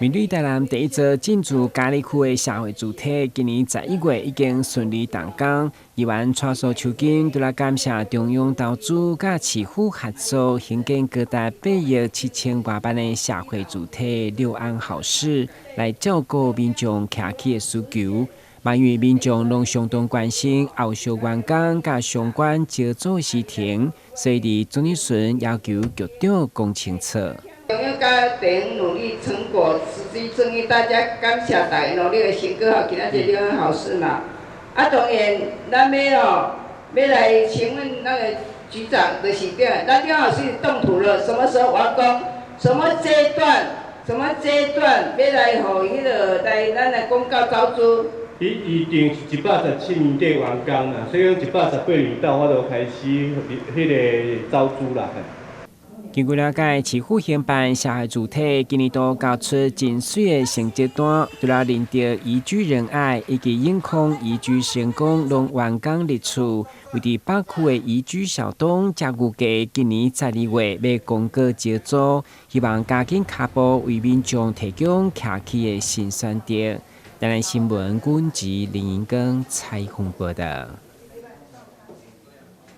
面對台南第一座進駐佳里區的社會住宅，今年11月已經順利動工。議員蔡蘇秋金除了感謝中央投資佮市府合作興建高達8億7千外萬的社會住宅六安好市，來照顧民眾徛起的需求。嘛因為民眾攏相當關心後續完工佮相關招租事情，所以佇質詢要求局長講清楚。中央佮地方努力成果實際正義，大家感謝大家努力的成果吼，今仔日六安好市嘛。啊，當然，咱欲吼，欲來請問那個局長，就是對，咱六安好市動土了，什麼時候完工？什麼階段？什麼階段欲來予彼个來咱來公告招租？伊預定是117年底完工啦，所以講118年到我就開始彼个招租啦。根據了解，市府興辦社會住宅，今年度交出真媠的成績單，除了仁德宜居仁愛以及永康宜居成功攏完工入厝，位佇北區的宜居小東，則預計今年12月欲公告招租，希望加緊跤步為民眾提供徛起的新選擇。台南新聞，阮籍林英庚採訪報導。